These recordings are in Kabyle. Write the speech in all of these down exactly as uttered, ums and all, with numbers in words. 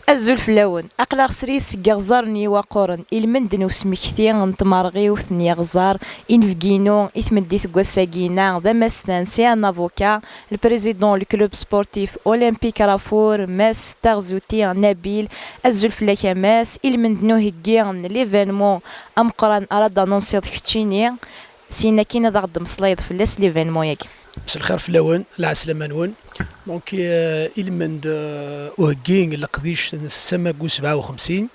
Azul fell-awen. Aql-aɣ srid seg yiɣẓer n Iwaquren, ilmend n usmekti n tmerɣiwt n yiɣẓer inebgi-inu i tmeddit n wass-agi-ina d amastan, c'est un avocat, le président le club sportif olympique Rafour, Mass Taɣzuti Nabil. Azul fell-ak a Mass. Ilmend n uheggi n l'événement ameqqran ara d-anonsiḍ keččini, syin akkin ad aɣ-d-temmeslayeḍ fell-as l'événement-agi. Mselxir fell-awen, lɛeslama-nwen. Donc, euh, ilmend, euh, uheggi n leqdic n setta maggu sebɛa u xemsin.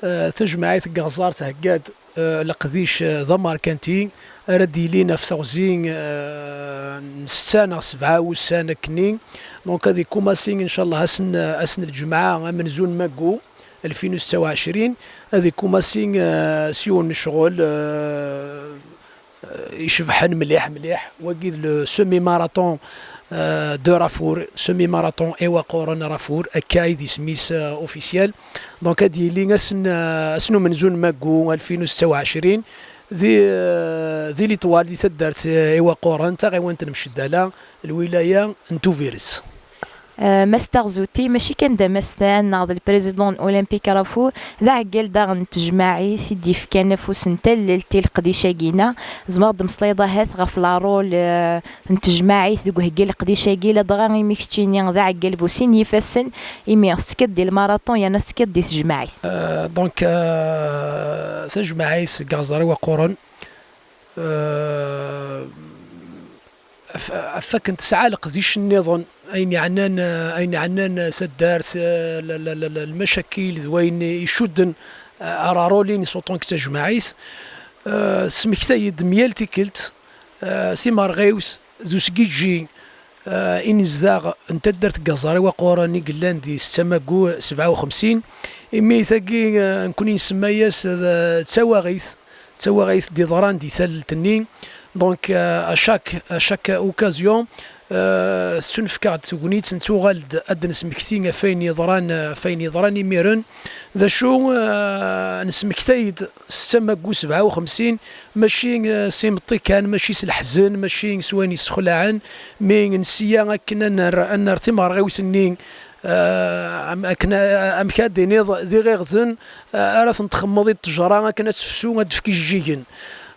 Euh, tajmaɛit n Gaẓar thegga-d, euh, leqdic, euh, d amerkanti ara d-yilin ɣef teɣzi, euh, n setta neɣ sebɛa wussan akkenni. Donc, ad ikkumasi, incallah, ass n, ass n lǧemɛa amenzu n maggu alfin u setta u ɛecrin, ad ikkumasi, euh, s yiwen n ccɣel, euh, euh, icebḥen mliḥ, mliḥ. Wagi d le semi-marathon, euh, de Rafour, semi-marathon Iwaquren Rafour, akka i d isem-is, euh, officiel. Donc, ad yili ass n, euh, ass n umenzu n maggu alfin u setta u ɛecrin, di, euh, di Litwal, di taddart, euh, Iwaquren, taɣiwant n Mceddala, lwilaya n Tubiret. Euh, Mass Taɣzuti, mačči kan d amastan neɣ d le président n Olympique Rafour, d aɛeggal daɣen n tejmaɛit i d-yefkan afus n tallelt i leqdic-agi-ina. Tzemreḍ ad d-temmeslayeḍ ahat ɣef le rôle, euh, n tejmaɛit deg uheggi n leqdic-agi, ladɣa imi keččini d aɛeggal bu sin yifassen, imi tettekkiḍ di lmaraṭun yerna tettekkiḍ di tejmaɛit. Euh, donc, euh, tajmaɛit deg Aɣẓer Iwaquren, euh, af-, af wakken tesɛa leqdic nniḍen, ayen yeɛnan, ayen yeɛnan taddart, eh, la, la, la, la, lmacakil d wayen icudden, eh, ar rôle-ines en tant que tajmaɛit, eh, tesmektay-d myal tikkelt, eh, timerɣiwt d usgiǧǧi, eh, inezdaɣ n taddart n Gaẓar Iwaquren i yellan di setta maggu sebɛa u xemsin, imi tagi, eh, nekkni nsemma-yas d, d tawaɣit, d tawaɣit d-iḍran di tallelt-nni. Donc, euh, à chaque, à chaque occasion, euh, tettunefk-aɣ-d tegnit, nettuɣal-d ad d-nesmekti ɣef wayen yeḍran, ɣef wayen yeḍran imiren. D acu, euh, nesmektay-d setta maggu sebɛa u xemsin, mačči, euh, s imeṭṭi kan, mačči s leḥzen, mačči s wayen yessexlaɛen, mi nsiya akken ad nerr, ad nerr timerɣiwt-nni, euh, am-, akken, euh, amek ad d-tiniḍ, d iɣiɣden, euh, ara ten-txemmeḍ i ttejra akken ad tefsu, ad d-tefk ijeǧǧigen.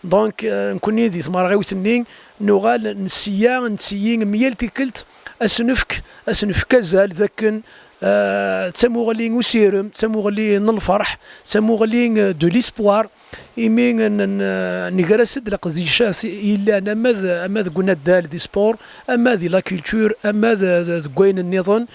Donc, euh, nekkni di tmerɣiwt-nni nuɣal nseyya, ntteyyi myal tikkelt, ad s-nefk, ad s-nefk azal d akken, euh, d tamuɣli n usirem, d tamuɣli n lferḥ, d tamuɣli, euh, de l'espoir. Imi n-, n-, n-, negras-d leqdicat yellan ama d, ama deg unaddal di sport, ama di la culture, ama d, d, deg wayen nniḍen.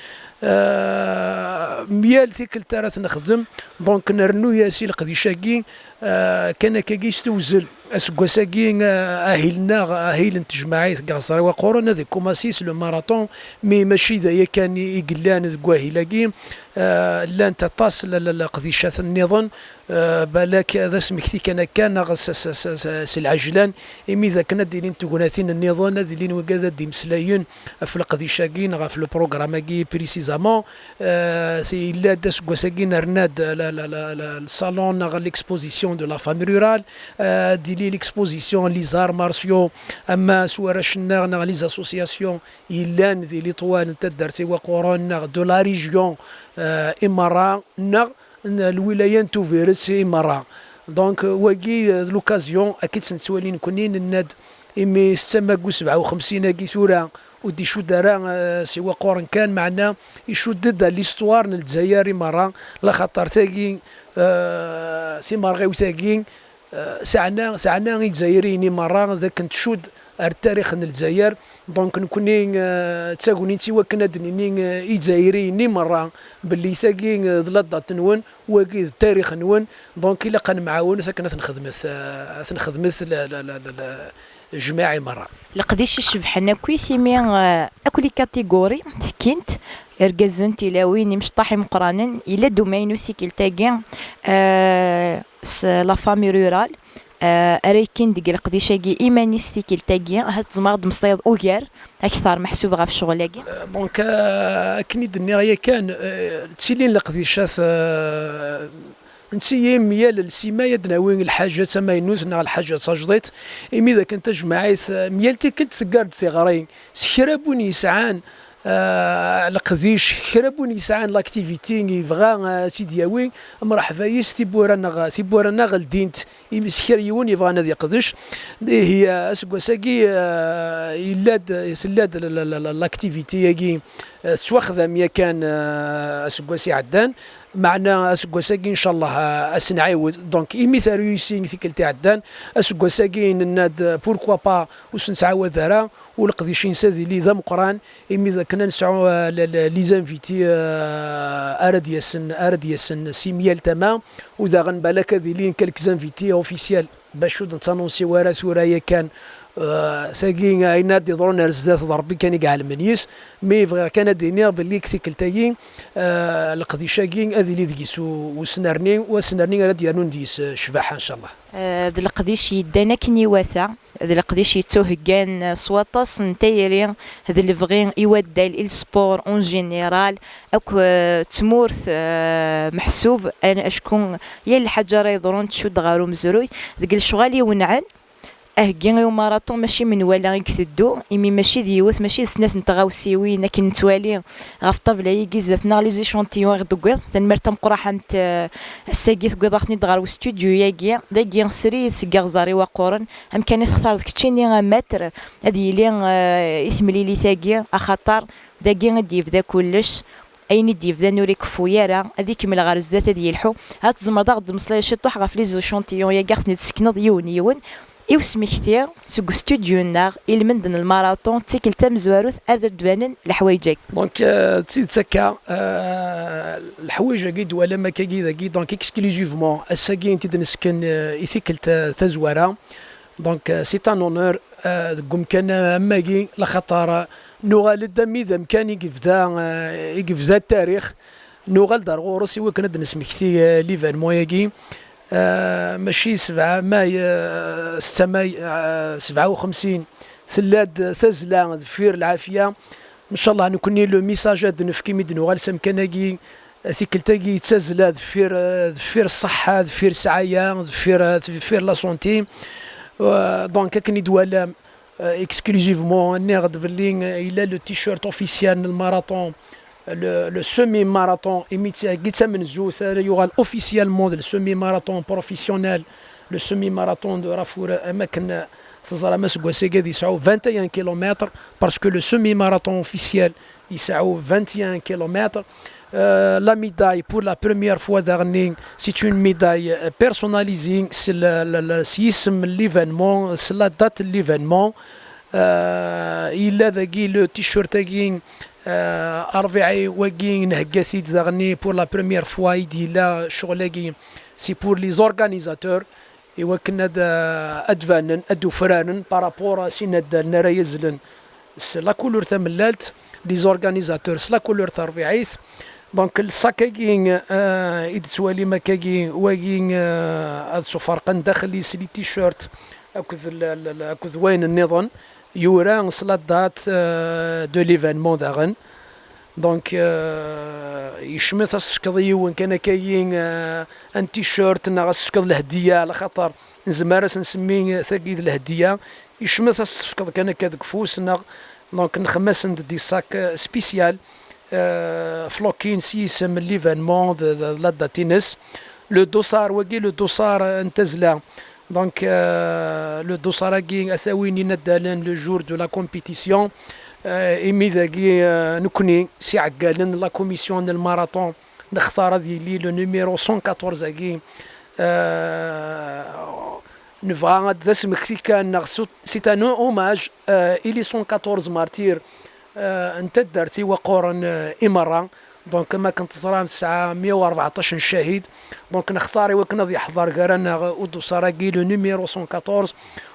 Euh, myal tikkelt ara t-nexdem, donc nrennu-yas i leqdic-agi, euh, kan akkagi s tewzel. Aseggas-agi, euh, ahil-nneɣ, ahil n tejmaɛit deg Aɣẓer Iwaquren, ad ikkumasi s le marathon, mi mačči d aya kan i, i yellan deg wahil-agi. Euh, llant aṭas n, n, n leqdicat nniḍen, euh, balak d asmekti kan akka, neɣ s, s, s, s, s lɛejlan, imi d akken ad d-ilin tegnatin nniḍen, ad ilin wigad ad d-imeslayen ɣef leqdic-agi neɣ ɣef le programme-agi précisément. Euh, yella-d aseggas-agi nerna-d la, la, la, la, le salon neɣ l'exposition de la femme rurale, euh, ad d-tili l'exposition les arts martiaux, ama s warrac-nneɣ neɣ les associations yellan di Litwal n taddart Iwaquren neɣ de la région, euh, i merra, neɣ n lwilaya n Tubiret i merra. Donc, euh, wagi, euh, d l'occasion, akka i tt-nettwali nekkni, nenna-d imi setta maggu sebɛa u xemsin-agi tura ur d-icudd ara, euh, s Iwaquren kan, meɛna icudd-d à l'histoire n Lezzayer i merra, laxaṭer tagi, euh, timerɣiwt-agi, euh, seɛna, seɛna Izzayriyen i merra d akken tcudd ar tarix n Lezzayer. Donc, nekkni, euh, d tagnit i wakken ad d-nini, euh, Izzayriyen i merra belli tagi, euh, d la date-nwen, wagi d tarix-nwen. Donc, ilaq ad nemɛawen akken ad t-nexdmet, euh, ad t-nexdmet la, la, la, la, la, jmiɛ i merra. Leqdic icebḥen akkit imi, euh, akk les catégories tekkint, irgazen, tilawin, imecṭaḥ imeqqranen, yella-d umaynu tikkelt-agi, euh, s la femme rurale, euh, ara yekkin deg leqdic-agi iman-is tikkelt-agi, ahat tzemreḍ ad d-temmeslayeḍ ugar, akteṛ meḥsub ɣef ccɣel-agi. Euh, donc, euh, akken i d-nniɣ yakan, euh, ttilin leqdicat, euh, nttiyyi myal lsimay ad d-nawi lḥaǧa d tamaynut neɣ lḥaǧa d tajdiṭ, imi d akken tajmaɛit, euh, myal tikkelt teggar-d tiɣri s kra n win yesɛan, Ah, leqdic, kra n win yesɛan l'activité yebɣa, ah, ad tt-id-yawi, mreḥba yis, tiwwura-nneɣ, tiwwura-nneɣ ldint imi s kra yiwen yebɣan ad yeqdec. Ihi, ah, aseggas-agi, ah, yella-d, tella-d l-, l-, l-, l'activité-agi, ah, tettwaxdam yakan, ah, aseggas iɛeddan. Meɛna aseggas-agi, ncallah, ah, ad s-nɛiwed. Donc, imi terwi si tikkelt iɛeddan, aseggas-agi nenna-d, pourquoi pas, ur s-nettɛawad ara, u leqdic-ines ad yili d ameqqran, imi d akken ad nesɛu, ah, le-, le-, les invités, ah, ara d-yasen, ara d-yasen si myal tama, u daɣen balak ad ilin quelques invités officiels. Bac ur d-nettanunsi wara tura yakan, ah, tagi ayen ad d-iḍrun ar zdat d Ṛebbi kan i iɛelmen yis, mi bɣiɣ kan ad d-iniɣ belli deg tikkelt-agi, ah, leqdic-agi ad yili deg-s u-, usnerni, u asnerni ara d-yernun deg-s, ah, ccbaḥa, ncallah. Ah, d leqdic yeddan akken iwata, d leqdic yettuheggan, ah, s waṭas n tayri, d lebɣi i waddal, i le sport en général, akk, eh, tmurt, eh, meḥsub, an-, acku yal lḥaǧa ara yeḍrun tcudd ɣer umezruy. Deg lecɣal iwenɛen, aheggi i umaraṭun mačči menwala i iteddu, imi mačči d yiwet, mačči d snat n tɣawsiwin akken nettwali ɣef ṭṭabla-agi zdat-neɣ, les échantillons i ɣ-d-tewwiḍ. Tanemmirt tameqqraḥant, eh, ass-agi tewwiḍ-aɣ-ten-id ɣer ustudyu-agi. Dagi srid seg iɣẓer iwaqquren, amkan i textareḍ keččini a maître, ad yili, eh, i temlilit-agi, axaṭer dagi i d-yebda kullec. Ayen i d-yebdan ur ikeffu ara, ad ikemmel ɣer zdat, ad yelḥu. Ad tzemreḍ ad ɣ-d-temmeslayeḍ ciṭuḥ ɣef les échantillons-agi, ad ɣ-ten-id-tessekneḍ yiwen yiwen, i usmekti seg ustudyu-nneɣ i lmend n lmaraṭun, d tikkelt tamezwarut ara d-banen leḥwayeǧ-agi. Donc, euh, d tidet akka, euh, leḥwayeǧ-agi d-twalam akkagi dagi, donc exclusivement ass-agi i t-id-nesken, euh, i tikkelt, euh, tazwara. Donc, euh, c'est un honneur, euh, deg umkan am wagi, laxaṭer, euh, nuɣal-d armi d amkan i yebda, euh, i yebda ttarix. Nuɣal-d ar ɣur-s i wakken ad d-nesmekti, euh, l'événement-agi. Euh, mačči sebɛa may, euh, setta may, euh, sebɛa u xemsin, tella-d tazzla deffir lɛafiya. Ncallah, nekkni le message ad d-nefk imi d-nuɣal s amkan-agi, tikkelt-agi d tazzla deffir, euh, deffir ṣṣeḥḥa, deffir ssɛaya, deffir, euh, deffir la santé. Euh, donc, akken i d-twalam, euh, exclusivement, nniɣ-d belli, euh, yella le t-shirt officiel n lmarathon, le, le semi-marathon, imi d tagi d tamenzut ara yuɣal officiellement d le semi-marathon professionnel, le semi-marathon de Rafour, am akken teẓram aseggas-agi ad yesɛu vingt et un kilomètres, parce que le semi-marathon officiel yesɛu vingt et un kilomètres. Euh, la médaille, pour la première fois daɣenni, c'est une médaille, euh, personnalisée, c'est le, le, le, s yisem n l'événement, c'est la date de l'événement. Euh, yella dagi le t-shirt-agi, euh, arbiɛi wagi nhegga-t-id daɣenni pour la première fois i d-yella ccɣel-agi, c'est pour les organisateurs. I wakken ad, ad d-banen, ad d-ufraren par rapport s inaddalen ara yazlen s la couleur tamellalt, les organisateurs s la couleur tarbiɛit. Donc, le sac-agi, euh, i d-tettwalim akkagi, wagi, euh, ad suferqen daxel-is les t-shirts akked l-, l-, l-, akked wayen nniḍen, yura s la date, euh, de l'événement daɣen. Donc, euh, yecmet ad s-tefkeḍ i yiwen kan akkagi, euh, un t-shirt neɣ ad s-tefkeḍ lehdiya, ala xaṭer nezmer ad s-nsemmi tagi d lehdiya. Yecmet ad s-tefkeḍ kan akka deg ufus neɣ, donc, nxemmem-asen-d des sacs, euh, spécial, euh, floqués s yisem n l'événement d, d, d la date-ines. Le dossard, wagi le dossard, euh, n tazzla. Donc, euh, le dossard-agi ad t-awin inaddalen le jour de la compétition. Euh, imi dagi, euh, nekkni s iɛeggalen n la commission n lmarathon nextar ad yili le numéro cent quatorze-agi. Euh, nebɣa ad d asmekti kan neɣ su-, c'est un hommage, euh, i les cent quatorze martyrs, euh, n taddart iwaqquren, euh, i merra. Donc, am akken teẓram, tesɛa meyya u rbeɛṭac n ccahid. Donc, nextar i wakken ad yeḥḍer gar-aneɣ uduṣar-agi, le numéro cent quatorze.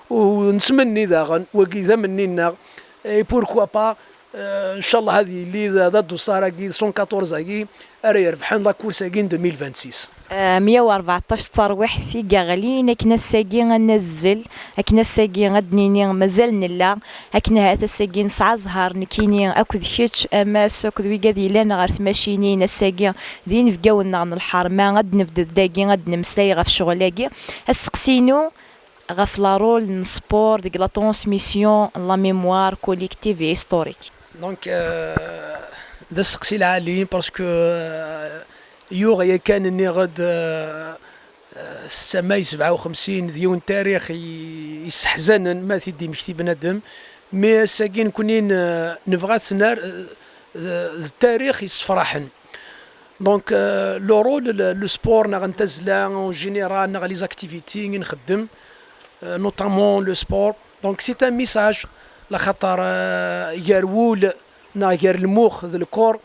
U nettmenni daɣen, wagi d amenni-nneɣ. Et pourquoi pas, euh, ncallah ad yili d, d aduṣar-agi, cent quatorze-agi, ara irebḥen la course-agi n deux mille vingt-six. Euh, meyya u rbeɛṭac d tarwiḥt i yeɣlin akken ass-agi ad nazzel, akken ass-agi ad d-nini mazal nella, akken ahat ass-agi nesɛa zzher nekkini akked kečč, a Mass, akked wigad yellan ɣer tmacinin, ass-agi d inebgawen-nneɣ n lḥerma, ad d-nebded dagi, ad d-nemmeslay ɣef ccɣel-agi. Asteqsi-inu ɣef la rôle n sport deg la transmission n la mémoire collective et historique. Donc, euh, d asteqsi lɛali, parce que, euh, yuɣ yakan nniɣ-d, euh, euh, setta may sebɛa u xemsin d yiwen tarix i, isseḥzanen ma t-id-imekti bnadem, mais ass-agi nekni n-, nebɣa ad t-nar, euh, d tarix issefraḥen. Donc, euh, le rôle, le, le sport, neɣ n tazzla, en général, neɣ les activités i nxeddem, euh, notamment le sport. Donc, c'est un message, laxaṭer, euh, gar wul, neɣ gar lmux d lkor,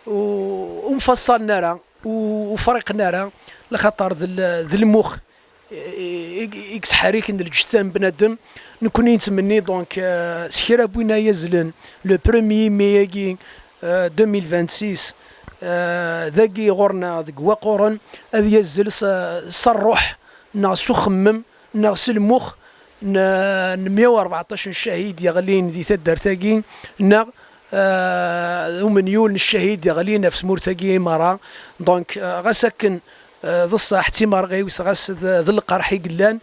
u-, ur mfassalen ara, u-, ur friqen ara, laxaṭer d l-, d lmux i, i, i yesḥerriken d lǧetta n bnadem. Nekni nettmenni, donc, euh, s kra n win ay yazlen le premier mai-agi, euh, deux mille vingt-six, euh, dagi ɣur-neɣ deg Waqquren, ad yazzel s, s ṛṛuḥ, neɣ s uxemmem, neɣ s lmux n, n meyya u rbeɛṭac n ccahid yeɣlin di taddart-agi, neɣ, euh, umenyul n ccahid yeɣlin ɣef tmurt-agi merra. Donc, euh, ɣas akken, euh, d ṣṣeḥ, d timerɣiwt, ɣas d, d lqerḥ i yellan,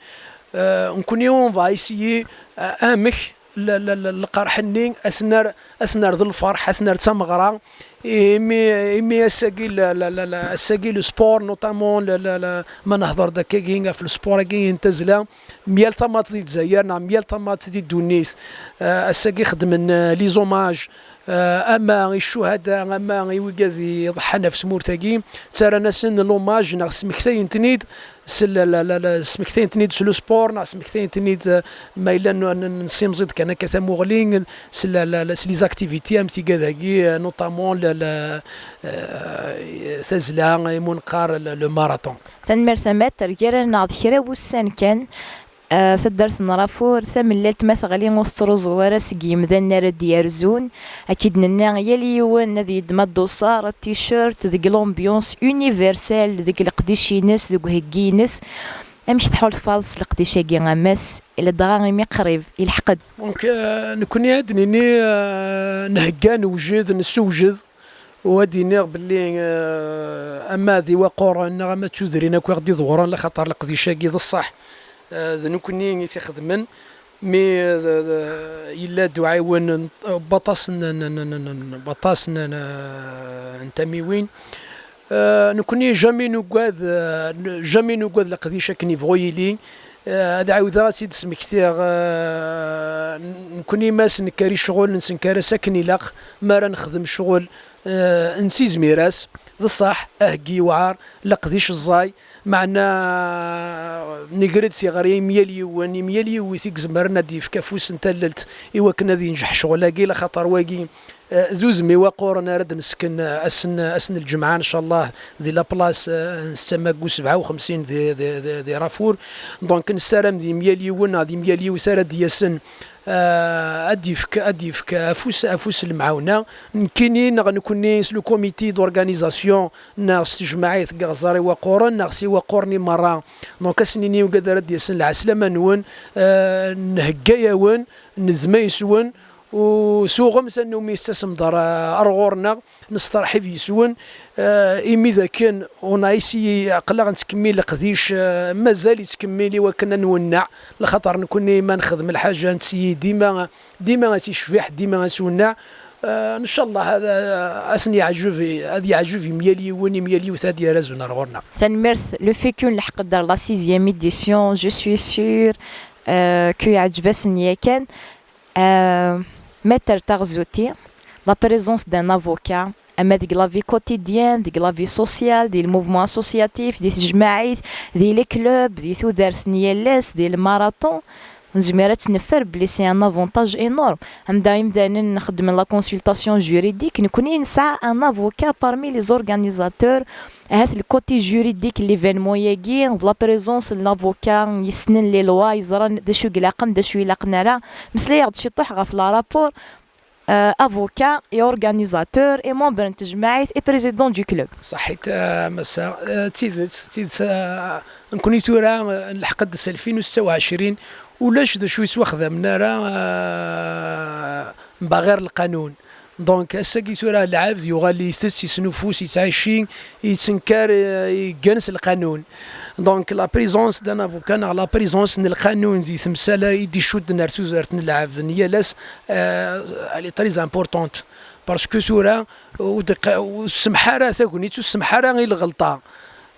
euh, nekni on va essayer, euh, amek l-, l-, l-, lqerḥ-nni ad s-nerr, ad s-nerr d lferḥ, ad s-nerr d tameɣra. Imi, imi ass-agi, la, la, la, la, ass-agi le sport, notamment, la, la, la, ma nehḍer d akkagi ɣef le sport-agi n tazzla, myal tamaḍt di Lezzayer neɣ myal tamaḍt di ddunit, euh, ass-agi xeddmen, euh, les hommages, euh, ama i ccuhada, ama i wigad iḍeḥḥan ɣef tmurt-agi, ttarran-asen l'hommage neɣ smektayen-ten-id, s la, la, la, la, smektayen-ten-id s le sport, neɣ smektayen-ten-id, euh, ma yella n-, n-, n-, nessimẓi-d kan akka tamuɣli, s la, la, la, s les activités am tigad-agi, euh, notamment la, la, euh, tazzla, imu neqqar le, le marathon. Tanemmirt a Maître, gar-aneɣ d kra wussan kan, euh, taddart n Rafur, tamellalt ma teɣli ur tettruẓu ara seg yimdanen ara d-yerzun. Ad k-id-nenna yal yiwen ad yeddem aduṣar, t-shirt, deg l'ambiance universelle, deg leqdic-ines, deg uheggi-ines. Amek tḥulfaḍ s leqdic-agi a Mass, ila dɣa imi qrib ilḥeq-d? Donc, euh, nekni ad nini, euh, nhegga, newjed, nessewjed, u ad iniɣ belli, euh, ama d Iwaqquren neɣ ama d tudrin akk i ɣ-d-iḍewren, laxaṭer leqdic-agi d ṣṣeḥ, euh, d nekni i t-ixedmen, mi, euh, d, d, yella-d uɛiwen n, n waṭas n, n, n, n, n, waṭas n, n, n tamiwin. Euh, nekni jamais nugad, euh, jamais nugad leqdic akken yebɣu yili. Euh, ad ɛawdeɣ ad tt-id-smektiɣ, euh, nekni ma s-nekker i ccɣel, nessenker-as akken ilaq, mi ara nexdem ccɣel, euh, nessizmir-as, d ṣṣeḥ, aheggi yewɛer, leqdic ẓẓay, meɛna negra-d tiɣri i myal yiwen, i myal yiwet i izemren ad d-yefk afus n tallelt i wakken ad yenǧeḥ ccɣel-agi, laxaṭer wagi, eh, d udem Iwaqquren ara d-nesken, eh, ass n, ass n lǧemɛa, ncallah, di la place, eh, n ssama deg sebɛa u xemsin di, di, di, di Rafur. Donc, nessaram d imyal yiwen neɣ d imyal yiwet ara d-yasen, eh, ad d-yefk, ad d-yefk afus, afus n lemɛawna. Nekkini neɣ nekkni s le comité d'organisation neɣ s tejmaɛit n Iɣẓer Iwaqquren neɣ s Iwaqquren i merra. Donc, ad sen-nini ugad ara d-yasen lɛeslama-nwen, eh, nhegga-yawen, nezma yes-wen, u s uɣem tannumi tettasem-d ar, ar ɣur-neɣ, nesteṛḥib yes-wen, eh, imi d akken on a essayé, aql-aɣ nettkemmil leqdic, eh, mazal yettkemmil i wakken ad nwenneɛ, laxaṭer nekkni ma nexdem lḥaǧa nettessi dima, dima ad tt-yecbiḥ, dima ad tt-wenneɛ. Eh, ncallah ad, ad sen-yeɛjeb, ad yeɛjeb i myal yiwen, i myal yiwet ad d-yerr azun ar ɣur-neɣ. Tanemmirt, le fait que nleḥq-d ar la sixième édition, je suis sûr, euh, que yeɛjeb-asen yakan. Euh, Maître Tarzuti, la présence d'un avocat, ama deg la vie quotidienne, deg la vie sociale, di le mouvement associatif, di tejmaɛit, di les clubs, di tudert n yal ass, di le marathon, nezmer ad tt-neffer belli c'est un avantage énorme. Anda imdanen nxeddmen la consultation juridique, nekkni nesɛa un avocat parmi les organisateurs. Ahat le côté juridique n l'événement-agi, d la présence n l'avocat yessnen les lois, yeẓran d acu i ilaqen, d acu ilaqen ara. Meslayeɣ-d ciṭuḥ ɣef le rapport, euh, avocat et organisateur et membre n tejmaɛit et président du club. Ṣaḥit, euh, massa, euh, d tidet, d tidet, euh, nekkni tura, euh, nleḥq-d s alfin u setta u ɛecrin, ulac d acu yettwaxdamen ara, euh, mbaɣir lqanun. Donc, ass-agi tura, lɛebd yuɣal itett, yesnuffus, yettɛici, yettenkar, eh, yeggan s lqanun. Donc, la présence d'un avocat neɣ la présence n lqanun di temsal i d-icudden ar tudert n lɛebd n yal ass, eh, elle est très importante. Parce que tura, ur d-, ur semmeḥ ara tagnit, ur semmeḥ ara i lɣelṭa.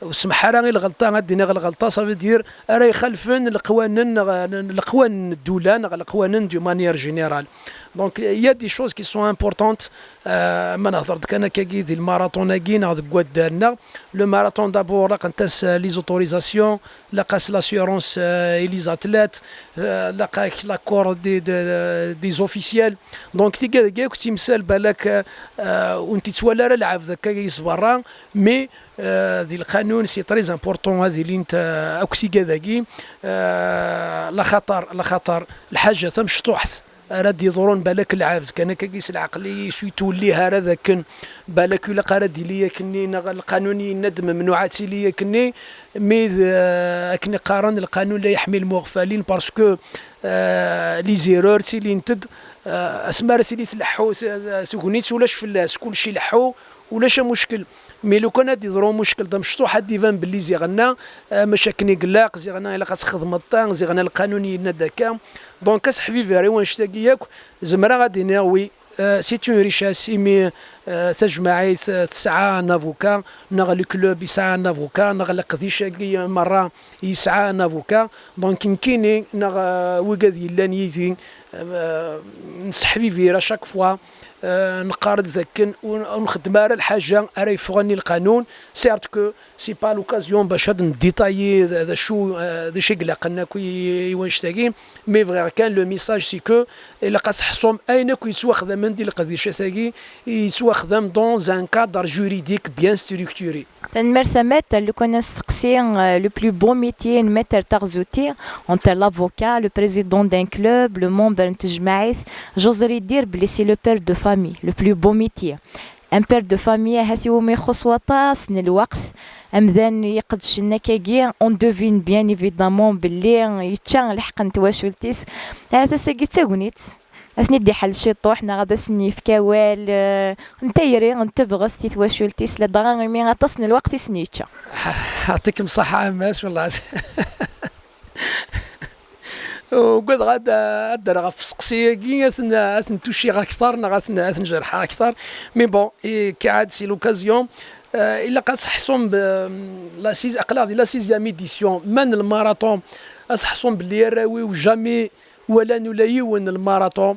Ur semmeḥ ara i lɣelṭa, ad d-iniɣ lɣelṭa, ça veut dire ara ixalfen leqwanen, neɣ leqwanen n ddula, neɣ leqwanen d'une manière générale. Donc, il y a des choses qui sont importantes. Euh, ma nehḍer-d kan akkagi di lmaraṭun-agi, neɣ deg waddal-nneɣ. Le marathon, d'abord, laqent-as, euh, les autorisations, laqas l'assurance, euh, et les athlètes, euh, laqas l'accord des, de, des officiels. Donc, tigad-agi akk d timsal, balak, euh, ur n-t-ittwali ara lɛebd akka s berra, mais euh, di lqanun, c'est très important ad ilint, euh, akk tigad-agi, euh, laxaṭer, laxaṭer lḥaǧa tamecṭuḥt ara d-iḍrun, balak lɛebd kan akkagi s lɛeql-is ur yettwellih ara d akken, balak ilaq ara d-ili akkenni, neɣ lqanun yenna-d memnuɛ ad tili akkenni, mais, euh, akken i qqaren, lqanun la yeḥmi lmuɣfalin, parce que, euh, les erreurs ttilint-d, euh, asmi ara tili tleḥḥu t-, tegnit, ulac fell-as, kullec ileḥḥu, ulac amuckel. Mais lukan ad d-iḍru umuckel d amecṭuḥ, ad d-iban belli ziɣenna, eh, mačči akken i ilaq, ziɣenna ilaq ad txedmeḍ ta, ziɣenna lqanun yenna-d akka. Donc, aseḥbiber i wannect-agi yakk, zemreɣ ad d-iniɣ, oui, eh, c'est une richesse, imi, eh, tajmaɛit, eh, tesɛa un avocat, neɣ le club yesɛa un avocat, neɣ leqdic-agi merra yesɛa un avocat. Donc, nekkini, neɣ, eh, wigad yellan yid-i, eh, nesseḥbibir à chaque fois, eh, neqqar-d dakken ur, ur nxeddem ara lḥaǧa ara yeffɣen i lqanun. Certes que c'est pas l'occasion bac ad ndétailler d, d acu, eh, d acu i ilaqen akk i, i wannect-agi, mais bɣiɣ kan le message, c'est que ilaq ad teḥṣum ayen akk yettwaxdamen di leqdicat-agi, yettwaxdam dans un cadre juridique bien structuré. Tanemmirt a Maître, lukan asteqsi, euh, le plus beau métier n Maître Tarzouti, entre l'avocat, le président d'un club, le membre n tejmaɛit, j'oserais dire belli c'est le père de famille, le plus beau métier. Un père de famille ahat iwumi ixuṣṣ waṭas n lweqt, amdan iqedcen akkagi, on devine bien évidemment belli yečča lḥeqq n twacult-is. Ahat ass-agi d tagnit. Ad ten-id-iḥell ciṭuḥ, neɣ ad asen-yefk awal, eh, n tayri, n tebɣest i twacult-is, ladɣa imi aṭas n lweqt i sen-yečča. Yeɛṭikem ṣṣeḥḥa a Mass, wellah. Ugadeɣ ad, ad d-rreɣ ɣef useqsi-agi, ad ten-, ad ten-tuciɣ akteṛ, neɣ ad ten-, ad ten-jerḥeɣ akteṛ. Mais bon, i, كعادة, c'est l'occasion. Eh, ilaq ad teḥṣum b-, la six-, aql-aɣ di la sixième édition. Ma n lmarathon, ad teḥṣum belli arraw-iw jamais walan ula yiwen n lmarathon.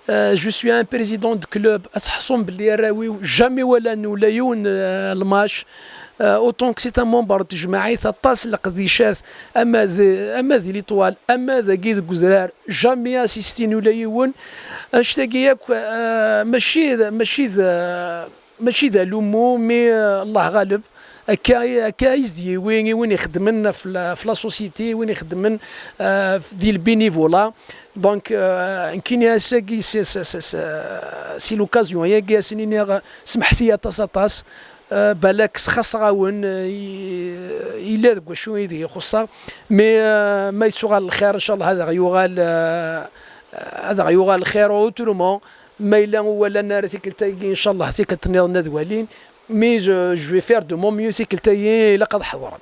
Euh, je suis un président de club, ad teḥṣum belli arraw-iw jamais walan ula yiwen, euh, lmatch. Euh, autant que c'est un membre de tejmaɛit, aṭas n leqdicat, ama d, ama di Litoile, ama dagi deg udrar, jamais assistin ula yiwen. Annect-agi yakk, euh, mačči d, mačči d, euh, mačči d alummu, mais, euh, Allah ɣaleb. Akka, akka i s-d-yiwi i win ixeddmen f la, f la société, i win ixeddmen, euh, di le bénévolat. Donc, euh, nekkini ass-agi, c'est, c'est, c'est, c'est, c'est l'occasion-agi, ad sen-iniɣ, euh, semḥet-iyi aṭas, aṭas. Euh, balak sxaṣreɣ-awen, euh, i-, yella deg wacu i d-ixuṣṣeɣ. Mais, euh, ma yettuɣal lxir, inchallah, ad aɣ-yuɣal, euh, ad aɣ-yuɣal lxir autrement. Ma yella ur walan ara tikkelt-agi, inchallah, tikkelt nniḍen ad walin. Mais je, je vais faire de mon mieux, tikkelt-agi ilaq ad ḥeḍren.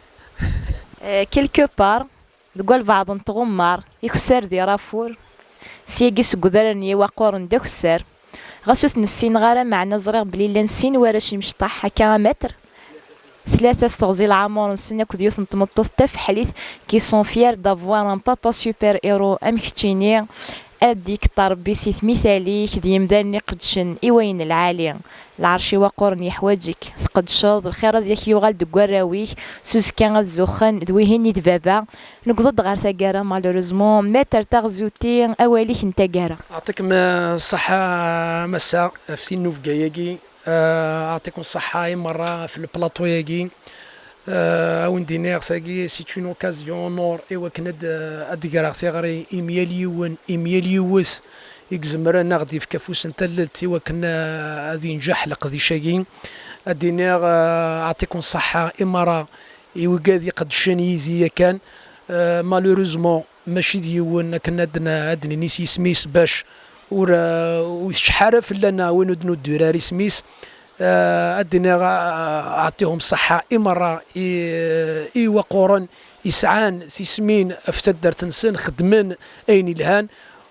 Euh, quelque part, deg walbeɛḍ n tɣemmar, ikessar di Rafur, syagi seg udrar n Yiwaqquren d akessar. Ɣas ur ten-ssineɣ ara, meɛna ẓriɣ belli llan sin warrac imecṭaḥ, akka a Maître? Tlata s teɣzi leɛmer-nsen akked yiwet n tmeṭṭut tafeḥlit, qui sont fiers d'avoir un papa super-héros am keččini. Ad d-yekṭer Rebbi si tmital-ik d yimdanen iqeddcen i wayen lɛali. Lɛerc-iw aquren yeḥwaǧ-ik, tqeddceḍ, lxir ad yak-yuɣal deg warraw-ik, s uzekka ad zuxxen, d wihin i d baba. Newweḍ-d ɣer taggara, malheureusement, Maître Taɣzuti, awal-ik n taggara. Yeɛṭikem ṣṣeḥḥa, a Massa, ɣef tinnubga-agi. Eh, yeɛṭikem ṣṣeḥḥa i merra ɣef le plateau-agi. Eh, ad wen-d-iniɣ, tagi, c'est une occasion en or i wakken ad, ad d-greɣ tiɣri i myal yiwen, i myal yiwet i izemren ad ɣ-d-yefk afus n tallelt i wakken, eh, ad yenǧeḥ leqdic-agi. Ad d-iniɣ, eh, yeɛṭikem ṣṣeḥḥa i merra i wigad iqeddcen yid-i yakan. Eh, malheureusement, mačči d yiwen akken ad n-, ad d-nini s yisem-is bac ur ur yecceḥ ara fell-aneɣ win ur d-nuddir ara isem-is. Ad d-iniɣ, ɛṭihum ṣṣeḥḥa i merra, i waqquren yesɛan tismin ɣef taddart-nsen, xeddmen ayen ilhan.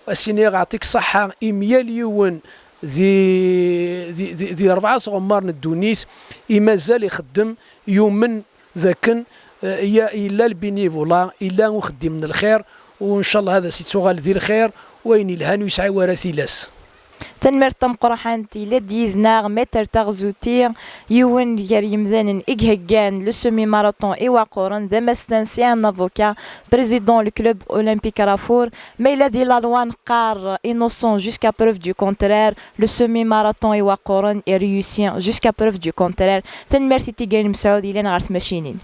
As-iniɣ ɛṭik ṣṣeḥḥa i myal yiwen di di di rebɛa sɣemmar n ddunit i mazal ixeddem, yumen d akken yella lbinivula, yella uxeddim n lxir, u ncallah ad as-ittuɣal di lxir, wayen ilhan ur yesɛi wara tilas. Tanemmirt tameqqrant. Yella-d yid-neɣ Maître Taɣzuti, yiwen gar yimdanen i iheggan le semi-marathon i Waqquren, d amastan, c'est un avocat, président le club olympique Rafour. Ma yella di la loi neqqar innocent jusqu'à preuve du contraire, le semi-marathon i Waqquren est réussi jusqu'à preuve du contraire. Tanemmirt i Tigani Mesɛud yellan ɣer tmacinin.